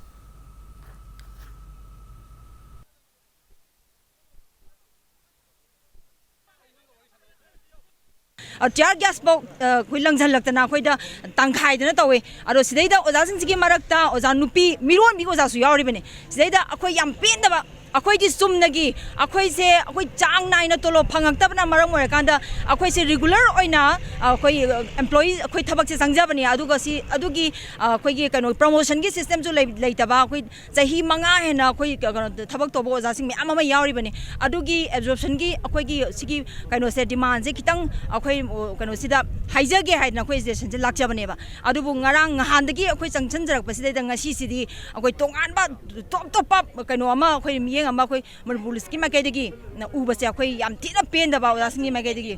Tear gas ꯐꯥꯎ ꯑꯩꯈꯣꯏ ꯂꯪꯁꯤꯜꯂꯛꯇꯅ ꯑꯩꯈꯣꯏꯗ ꯇꯪꯈꯥꯏꯗꯅ ꯇꯧꯋꯦ꯫ ꯑꯗꯣ ꯁꯤꯗꯩꯗ ꯑꯣꯖꯥꯁꯤꯡꯁꯤꯒꯤ ꯃꯔꯛꯇ ꯑꯣꯖꯥ ꯅꯨꯄꯤ ꯃꯤꯔꯣꯟꯕꯤ ꯑꯣꯖꯥꯁꯨ ꯌꯥꯎꯔꯤꯕꯅꯤ꯫ ꯁꯤꯗꯩꯗ ꯑꯩꯈꯣꯏ ꯌꯥꯝ ꯄꯦꯟꯗꯕ, ꯑꯩꯈꯣꯏꯗꯤ ꯆꯨꯝꯅꯒꯤ ꯑꯩꯈꯣꯏꯁꯦ ꯑꯩꯈꯣꯏ ꯆꯥꯡ ꯅꯥꯏꯅ ꯇꯣꯂꯣꯞ ꯐꯪꯉꯛꯇꯕꯅ ꯃꯔꯝ ꯑꯣꯏꯔꯀꯥꯟꯗ ꯑꯩꯈꯣꯏꯁꯦ ꯔꯤꯒꯨꯂꯔ ꯑꯣꯏꯅ ꯑꯩꯈꯣꯏ ꯑꯦꯝꯄ꯭ꯂꯣꯌꯤ ꯑꯩꯈꯣꯏ ꯊꯕꯛꯁꯦ ꯆꯪꯖꯕꯅꯤ꯫ ꯑꯗꯨꯒ ꯁꯤ ꯑꯗꯨꯒꯤ ꯑꯩꯈꯣꯏꯒꯤ ꯀꯩꯅꯣ ꯄ꯭ꯔꯃꯣꯁꯟꯒꯤ ꯁꯤꯁꯇꯦꯝꯁꯨ ꯂꯩꯇꯕ, ꯑꯩꯈꯣꯏ ꯆꯍꯤ ꯃꯉꯥ ꯍꯦꯟꯅ ꯑꯩꯈꯣꯏ ꯀꯩꯅꯣ ꯊꯕꯛ ꯇꯧꯕ ꯑꯣꯖꯥꯁꯤꯡ ꯃꯌꯥꯝ ꯑꯃ ꯌꯥꯎꯔꯤꯕꯅꯤ꯫ ꯑꯗꯨꯒꯤ ꯑꯦꯕꯖꯣꯔꯞꯁꯟꯒꯤ ꯑꯩꯈꯣꯏꯒꯤ ꯁꯤꯒꯤ ꯀꯩꯅꯣꯁꯦ, ꯗꯤꯃꯥꯟꯁꯦ ꯈꯤꯇꯪ ꯑꯩꯈꯣꯏ ꯀꯩꯅꯣꯁꯤꯗ ꯍꯥꯏꯖꯒꯦ ꯍꯥꯏꯗꯅ ꯑꯩꯈꯣꯏ ꯁꯦꯁꯟꯁꯦ ꯂꯥꯛꯆꯕꯅꯦꯕ꯫ ꯑꯗꯨꯕꯨ ꯉꯔꯥꯡ ꯅꯍꯥꯟꯗꯒꯤ ꯑꯩꯈꯣꯏ ꯆꯪꯁꯤꯟꯖꯔꯛꯄꯁꯤꯗꯩꯗ ꯉꯁꯤꯁꯤꯗꯤ ꯑꯩꯈꯣꯏ ꯇꯣꯉꯥꯟꯕ ꯇꯣꯞ ꯇꯣꯞꯄ ꯀꯩꯅꯣ ꯑꯃ, ꯑꯩꯈꯣꯏ ꯃꯤꯠꯌꯦꯡ ꯑꯃ ꯑꯩꯈꯣꯏ ꯃꯅꯤꯄꯨꯔ ꯄꯨꯂꯤꯁꯀꯤ ꯃꯥꯏꯀꯩꯗꯒꯤ ꯎꯕꯁꯦ ꯑꯩꯈꯣꯏ ꯌꯥꯝ ꯊꯤꯅ ꯄꯦꯟꯗꯕ ꯑꯣꯖꯥꯁꯤꯡꯒꯤ ꯃꯥꯏꯀꯩꯗꯒꯤ꯫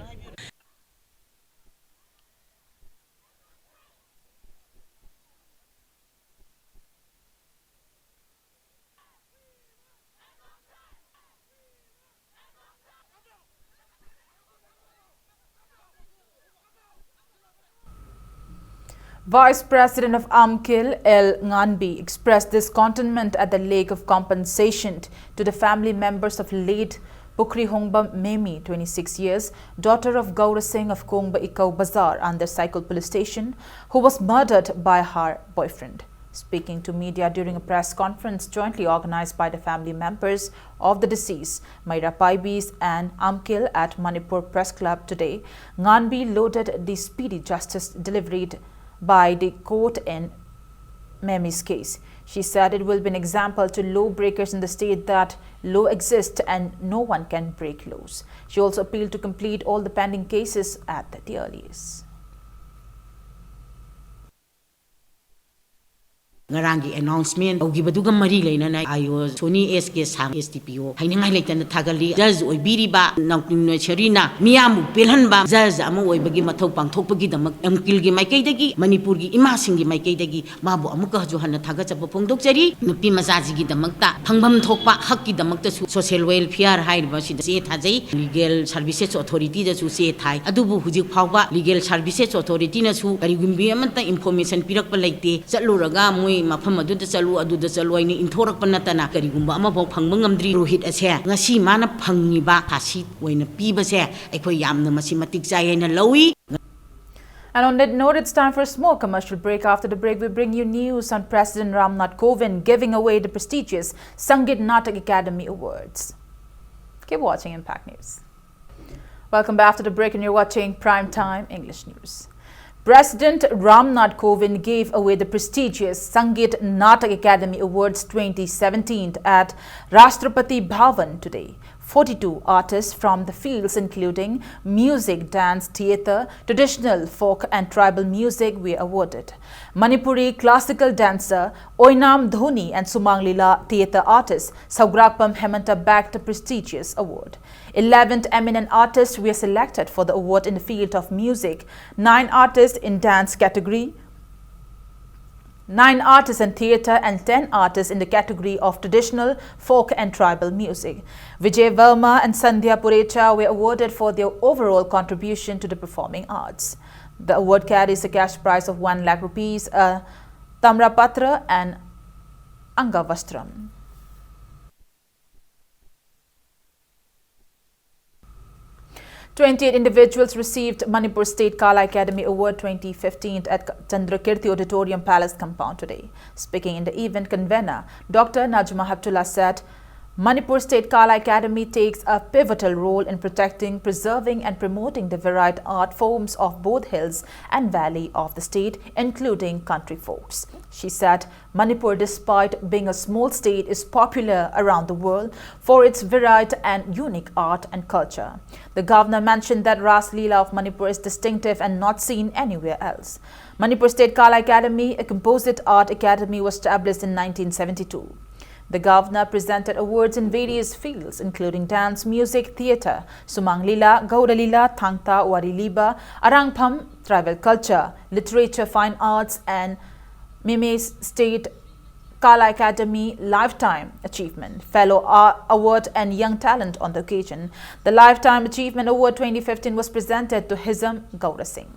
Vice President of AMKIL, L Nganbi, expressed discontentment at the lack of compensation to the family members of late Pukhri Hongba Memi, twenty-six years, daughter of Gaura Singh of Kongba Ikau Bazar under Saikul Police Station, who was murdered by her boyfriend. Speaking to media during a press conference jointly organized by the family members of the deceased, Meira Paibis and AMKIL at Manipur Press Club today, Nganbi lauded the speedy justice delivered by the court in Memi's case. She said it will be an example to lawbreakers in the state that law exists and no one can break laws. She also appealed to complete all the pending cases at the earliest. ꯉꯔꯥꯡꯒꯤ announcement ꯇꯧꯈꯤꯕꯗꯨꯒ ꯃꯔꯤ ꯂꯩꯅꯅ I O Sony ꯑꯦꯁ ꯀꯦ ꯁꯥꯡ, S D ꯄꯤ ꯑꯣ, ꯍꯥꯏꯅꯤꯡꯉꯥꯏ ꯂꯩꯇꯅ ꯊꯥꯒꯠꯂꯤ꯫ ꯖꯖ ꯑꯣꯏꯕꯤꯔꯤꯕ ꯅꯥꯎꯇꯤꯡ ꯅꯣꯏꯁꯔꯤꯅ ꯃꯤꯌꯥꯝꯕꯨ ꯄꯦꯜꯍꯟꯕ ꯖꯖ ꯑꯃ ꯑꯣꯏꯕꯒꯤ ꯃꯊꯧ ꯄꯥꯡꯊꯣꯛꯄꯒꯤꯗꯃꯛ ꯑꯦꯝꯀꯤꯜꯒꯤ ꯃꯥꯏꯀꯩꯗꯒꯤ, ꯃꯅꯤꯄꯨꯔꯒꯤ ꯏꯃꯥꯁꯤꯡꯒꯤ ꯃꯥꯏꯀꯩꯗꯒꯤ ꯃꯥꯕꯨ ꯑꯃꯨꯛꯀ ꯍꯟꯅ ꯊꯥꯒꯠꯆꯕ ꯐꯣꯡꯗꯣꯛꯆꯔꯤ꯫ ꯅꯨꯄꯤ ꯃꯆꯥꯁꯤꯒꯤꯗꯃꯛꯇ ꯐꯪꯐꯝ ꯊꯣꯛꯄ ꯍꯛꯀꯤꯗꯃꯛꯇꯁꯨ ꯁꯣꯁꯤꯌꯦꯜ ꯋꯦꯜꯐꯤꯌꯥꯔ ꯍꯥꯏꯔꯤꯕ ꯑꯁꯤꯗ ꯆꯦ ꯊꯥꯖꯩ꯫ ꯂꯤꯒꯦꯜ ꯁꯥꯔꯚꯤꯁꯦꯁ ꯑꯣꯊꯣꯔꯤꯇꯤꯗꯁꯨ ꯆꯦ ꯊꯥꯏ꯫ ꯑꯗꯨꯕꯨ ꯍꯧꯖꯤꯛ ꯐꯥꯎꯕ ꯂꯤꯒꯦꯜ ꯁꯥꯔꯚꯤꯁꯦꯁ ꯑꯣꯊꯣꯔꯤꯇꯤꯅꯁꯨ ꯀꯔꯤꯒꯨꯝꯕꯤ ꯑꯃꯠꯇ ꯏꯟꯐꯣꯔꯃꯦꯁꯟ ꯄꯤꯔꯛꯄ ꯂꯩꯇꯦ꯫ ꯆꯠꯂꯨꯔꯒ ꯃꯣꯏ ꯃꯐꯝ ꯑꯗꯨꯗ ꯆꯠꯂꯨ, ꯑꯗꯨꯗ ꯆꯠꯂꯨ ꯍꯥꯏꯅ ꯏꯟꯊꯣꯔꯛꯄ ꯅꯠꯇꯅ ꯀꯔꯤꯒꯨꯝꯕ ꯑꯃꯐꯥꯎ ꯐꯪꯕ ꯉꯝꯗ꯭ꯔꯤ꯫ ꯔꯣꯍꯤꯠ ꯑꯁꯦ ꯉꯁꯤ ꯃꯥꯅ ꯐꯪꯉꯤꯕ ꯐꯥꯁꯤ ꯑꯣꯏꯅ ꯄꯤꯕꯁꯦ ꯑꯩꯈꯣꯏ ꯌꯥꯝꯅ ꯃꯁꯤ ꯃꯇꯤꯛ ꯆꯥꯏ ꯍꯥꯏꯅ ꯂꯧꯏ꯫ And on that note, it's time for a small commercial break. After the break, we bring you news on President Ramnath Kovind giving away the prestigious Sangeet Natak Academy Awards. Keep watching Impact News. Welcome back after the break, and you're watching Prime Time English News. President Ramnath Kovind gave away the prestigious Sangeet Natak Academy Awards twenty seventeen at Rashtrapati Bhavan today. Forty-two artists from the fields including music, dance, theatre, traditional, folk and tribal music were awarded. Manipuri classical dancer Oinam Dhoni and Sumang Lila theatre artist Saugrakpam Hemanta bagged the prestigious award. Eleven eminent artists were selected for the award in the field of music, nine artists in dance category, nine artists in theatre and ten artists in the category of traditional, folk and tribal music. Vijay Verma and Sandhya Purecha were awarded for their overall contribution to the performing arts. The award carries a cash prize of one lakh rupees, a Tamrapatra and Angavastram. Twenty-eight individuals received Manipur State Kala Academy Award twenty fifteen at Chandrakirti Auditorium Palace compound today. Speaking in the event, convener Doctor Najma Heptulla said, Manipur State Kala Academy takes a pivotal role in protecting, preserving and promoting the varied art forms of both hills and valley of the state, including country folks. She said, Manipur, despite being a small state, is popular around the world for its varied and unique art and culture. The governor mentioned that Ras Leela of Manipur is distinctive and not seen anywhere else. Manipur State Kala Academy, a composite art academy, was established in nineteen seventy-two. The governor presented awards in various fields, including dance, music, theatre, Sumang Lila, Gaura Lila, Thangta, Wari Liba, Arangpham, tribal culture, literature, fine arts, and Mimese State Kala Academy Lifetime Achievement Fellow, uh, Award and Young Talent on the occasion. The Lifetime Achievement Award twenty fifteen was presented to Hizam Gaura Singh.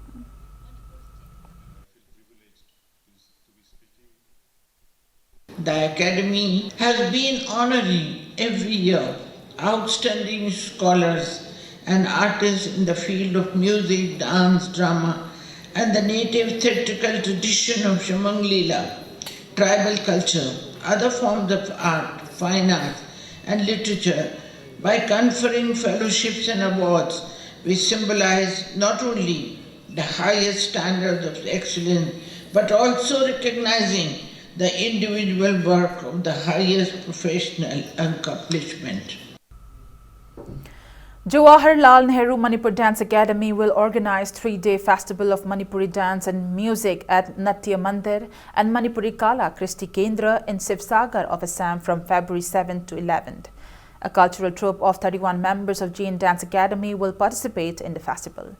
The Academy has been honoring every year outstanding scholars and artists in the field of music, dance, drama, and the native theatrical tradition of Sumang Lila, tribal culture, other forms of art, fine arts, and literature by conferring fellowships and awards which symbolize not only the highest standards of excellence, but also recognizing the individual work of the highest professional accomplishment. Jawaharlal Nehru Manipur Dance Academy will organize three-day festival of Manipuri dance and music at Natya Mandir and Manipuri Kala Kristi Kendra in Sivsagar of Assam from February seventh to eleventh. A cultural troupe of thirty-one members of Jain Dance Academy will participate in the festival.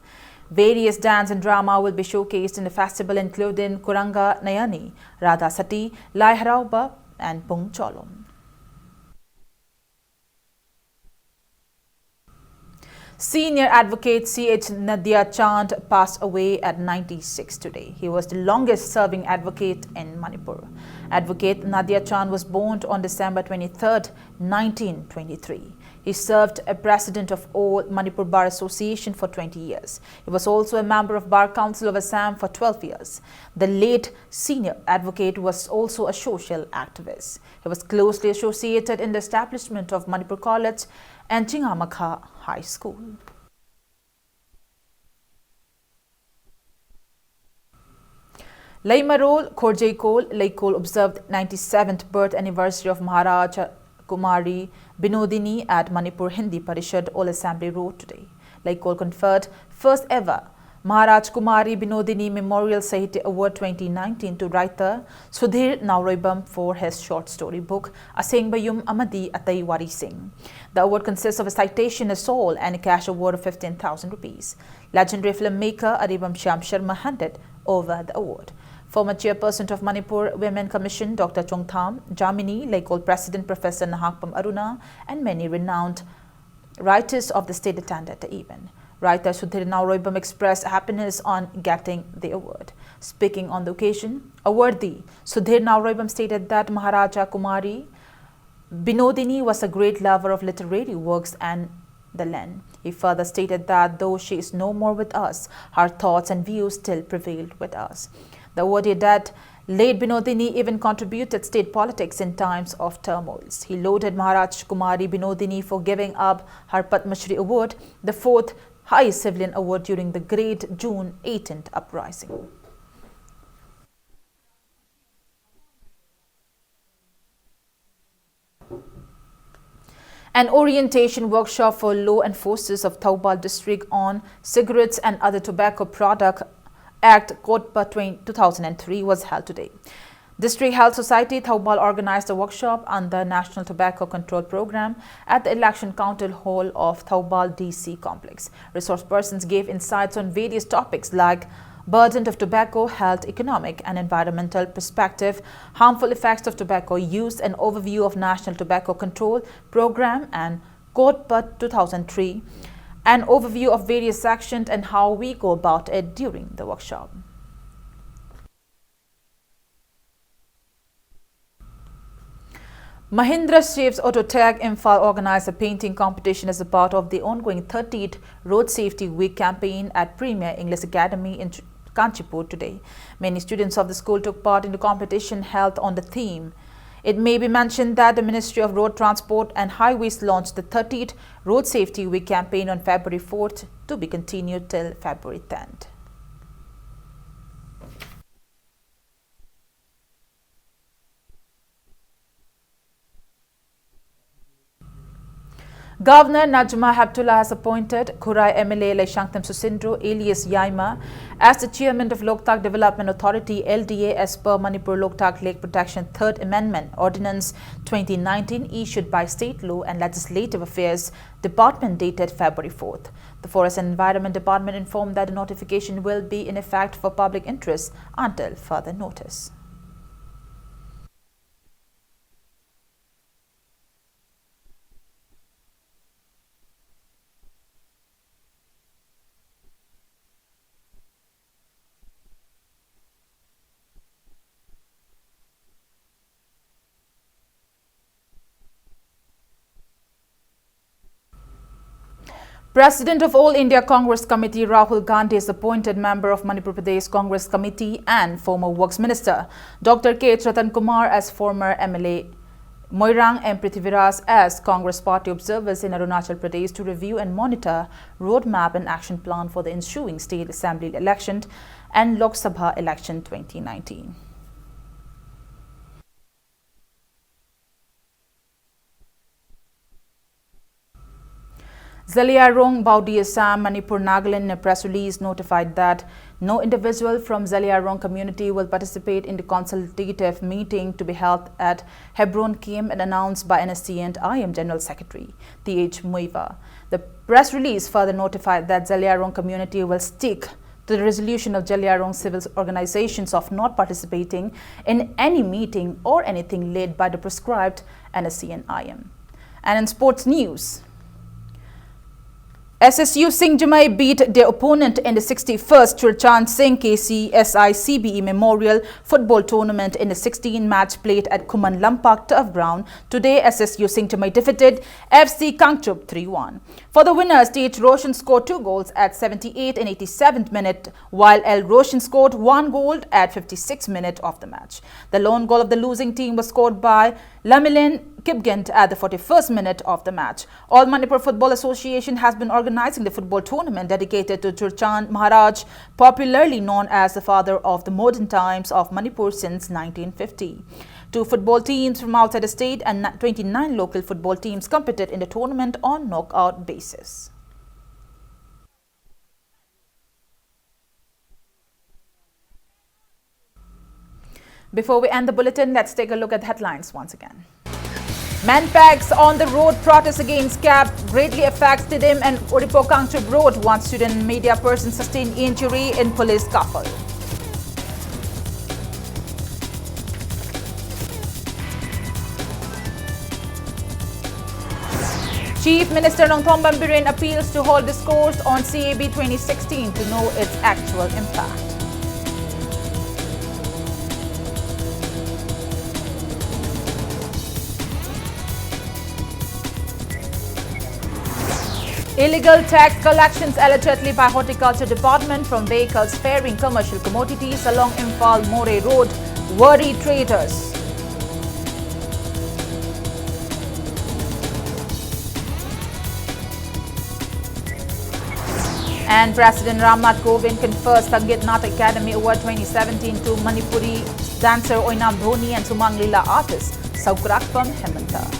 Various dance and drama will be showcased in the festival, including Kuranga Nayani, Radha Sati, Lai Harauba, and Pung Cholom. Senior advocate C H Nadia Chand passed away at ninety-six today. He was the longest serving advocate in Manipur. Advocate Nadia Chand was born on December twenty-third, nineteen twenty-three. He served as president of All Manipur Bar Association for twenty years. He was also a member of Bar Council of Assam for twelve years. The late senior advocate was also a social activist. He was closely associated in the establishment of Manipur College and Chingamakha High School. Leimarol, Khorjeikol, Leikol observed ninety-seventh birth anniversary of Maharaja Kumari Binodini at Manipur Hindi Parishad, All Assembly Road today. Leikol conferred first ever Maharaj Kumari Binodini Memorial Sahitya Award twenty nineteen to writer Sudhir Naoroibam for his short story book Asengba Yum Amadi Atai Warising. The award consists of a citation, a shawl, and a cash award of fifteen thousand rupees. Legendary filmmaker Aribam Shyam Sharma handed over the award. Former chairperson of Manipur Women Commission, Doctor Chongtham Jamini, Leikol President Professor Nahakpam Aruna, and many renowned writers of the state attended the event. Writer Sudhir Naoroibam expressed happiness on getting the award. Speaking on the occasion, awardee Sudhir Naoroibam stated that Maharaja Kumari Binodini was a great lover of literary works and the land. He further stated that though she is no more with us, her thoughts and views still prevailed with us. The awardee that late Binodini even contributed state politics in times of turmoils. He lauded Maharaj Kumari Binodini for giving up her Padma Shri Award, the fourth highest civilian award during the great June eighteenth uprising. An orientation workshop for law enforcers of Thoubal district on Cigarettes and Other Tobacco Product Act, COTPA twenty, two thousand three was held today. District Health Society Thoubal organized a workshop on the National Tobacco Control Program at the Election Council Hall of Thoubal D C complex. Resource persons gave insights on various topics like burden of tobacco, health, economic and environmental perspective, harmful effects of tobacco use, an overview of National Tobacco Control Program and COTPA two thousand three, an overview of various sections and how we go about it during the workshop. Mahindra Shiv's Autotech Imphal organized a painting competition as a part of the ongoing thirtieth Road Safety Week campaign at Premier English Academy in Ch-, Kanchipur today. Many students of the school took part in the competition held on the theme. It may be mentioned that the Ministry of Road Transport and Highways launched the thirtieth Road Safety Week campaign on February fourth, to be continued till February tenth. Governor Najma Heptulla has appointed Khurai M L A Leishangtam Susindro, alias Yaima, as the chairman of Loktak Development Authority, L D A, as per Manipur Loktak Lake Protection Third Amendment Ordinance twenty nineteen, issued by State Law and Legislative Affairs Department, dated February fourth. The Forest and Environment Department informed that the notification will be in effect for public interest until further notice. President of All India Congress Committee Rahul Gandhi is appointed member of Manipur Pradesh Congress Committee and former Works Minister Doctor K H Ratan Kumar as former M L A Moirang and Prithviraj as Congress party observers in Arunachal Pradesh to review and monitor roadmap and action plan for the ensuing state assembly election and Lok Sabha election twenty nineteen. Zeliangrong, Baodi, Assam, Manipur, Nagaland, in a press release notified that no individual from Zeliangrong community will participate in the consultative meeting to be held at Hebron Camp and announced by N S C N I M General Secretary T H Muivah. The press release further notified that Zeliangrong community will stick to the resolution of Zeliangrong civil organizations of not participating in any meeting or anything led by the prescribed N S C N I M. And in sports news, S S U Singjamei beat their opponent in the sixty-first Churachandpur Singh K C S I C B E Memorial Football Tournament in the sixteen match played at Khuman Lampak Turf Ground. Today, S S U Singjamei defeated F C Kangchup three one. For the winners, T H Roshan scored two goals at seventy-eight and eighty-seventh minute, while L Roshan scored one goal at fifty-sixth minute of the match. The lone goal of the losing team was scored by Lamilen Kipgent at the forty-first minute of the match. All Manipur Football Association has been organizing the football tournament dedicated to Churachandpur Maharaj, popularly known as the father of the modern times of Manipur since nineteen fifty. Two football teams from outside the state and twenty-nine local football teams competed in the tournament on knockout basis. Before we end the bulletin, let's take a look at headlines once again. Manpack on the road, protest against cab greatly affects Tiddim and Uripo Kangchup Road. One student media person sustained injury in police scuffle. Chief Minister Nongthombam Biren appeals to hold discourse on C A B twenty sixteen to know its actual impact. Illegal tax collections allegedly by Horticulture Department from vehicles ferrying commercial commodities along Imphal Moreh Road worry traders. And President Ramnath Kovind confers Sangeet Natak Akademi Award twenty seventeen to Manipuri dancer Oinam Dhoni and Sumang Lila artist Saukrakpam Hemanta.